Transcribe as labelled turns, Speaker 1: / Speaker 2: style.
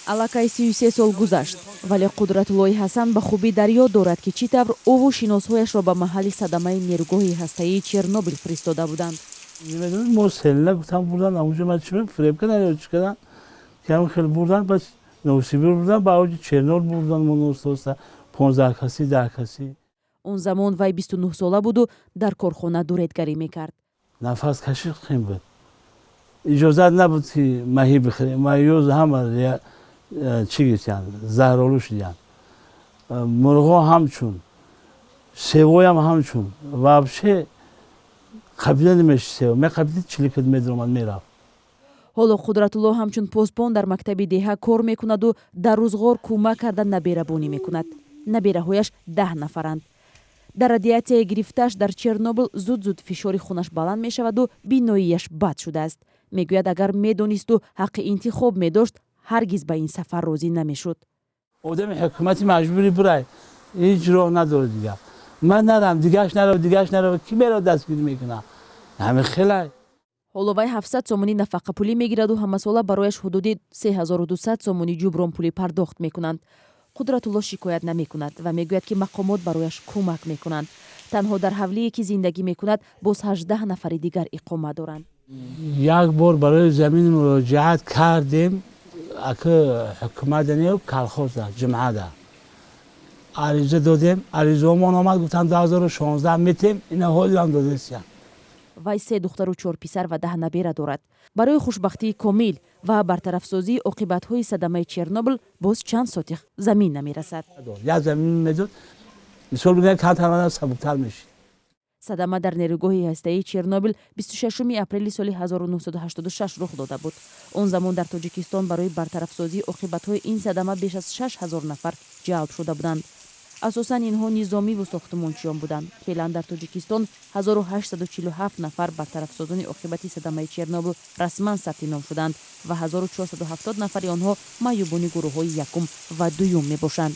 Speaker 1: Аллакай 33 сол гузашт, вале Қудратуллои Ҳасан ба хубӣ дар ёд дорад, ки чӣ тавр ӯву шиносҳояшро ба маҳалли садамаи нерӯгоҳи ҳастаии Чернобил фиристода буданд.
Speaker 2: Намедонам, мо селна гуфтам, бурдан амуҷо. Ман чӣ, фиреб кардан ё чӣ кардан, ки ҳамин хел бурдан, бас Новосибир бурдан, ба авҷи Чернобил бурдан. Мо ностоста 15 касӣ, 10 касӣ.
Speaker 1: Он замон вай 29 сола буду дар корхона дуредгарӣ мекард.
Speaker 2: Нафаскашӣ қин буд, иҷозат набуд, ки маҳӣ бихӯрем. Маҳиё ҳама чӣ гирифтиянд, заҳролу шудиянд. Мурғо ҳамчун, севоям ҳамчун, вообще қабида намеши. Сево меқабиди, чиликат медиромад, мерафт.
Speaker 1: Ҳоло Қудратулло ҳамчун посбон дар мактаби деҳа кор мекунаду дар рӯзғор кӯмак карда наберабонӣ мекунад. Набераҳояш 10 нафаранд. Дар радиатсияи гирифтааш дар Чернобил зуд зуд фишори хунаш баланд мешаваду биноияш бад шудааст. Мегӯяд, агар медонисту ҳаққи интихоб медошт, ҳаргиз ба ин сафар розӣ намешуд.
Speaker 2: Одами ҳукумати маҷбурӣ бурай, ҳеҷ роҳ надорад дигар. Ман нарам, дигаш нарав, дигаш нарав, ки меро дастгирӣ мекунам? Ҳамин хелай.
Speaker 1: Ҳоло вай 700 сомонӣ нафақапулӣ мегираду ҳамасола барояш ҳудуди 3200 сомонӣ ҷубронпулӣ пардохт мекунанд. Қудратулло шикоят намекунад ва мегӯяд, ки мақомот барояш кӯмак мекунанд. Танҳо дар ҳавлие, ки зиндагӣ мекунад, боз 18 нафари дигар иқома доранд.
Speaker 2: Як бор барои замин муроҷиат кардем, ака, ҳукумата не, колхоза, ҷамъада ариза додем. Аризаомон омад, гуфтанд, 2016 метем. Ина ҳолиам додесиян.
Speaker 1: Вай се духтару чор писар ва 10 набера дорад. Барои хушбахтии комил ва бартарафсозии оқибатҳои садамаи Чернобил боз чанд сотих замин намерасад.
Speaker 2: Як замин медод, мисол бигӯям, камтар сабуктар мешид.
Speaker 1: Садама дар нерӯгоҳи ҳастаии Чернобил 26 апрели соли 1986 рух дода буд. Он замон дар Тоҷикистон барои бартарафсозии оқибатҳои ин садама беш аз 6000 нафар ҷалб шуда буданд. Асосан инҳо низомиву сохтмончиён буданд. Феълан дар Тоҷикистон 1847 нафар бартарафсозони оқибати садамаи Чернобил расман сабти ном шуданд ва 1470 нафари онҳо маъюбони гурӯҳҳои якум ва дуюм мебошанд.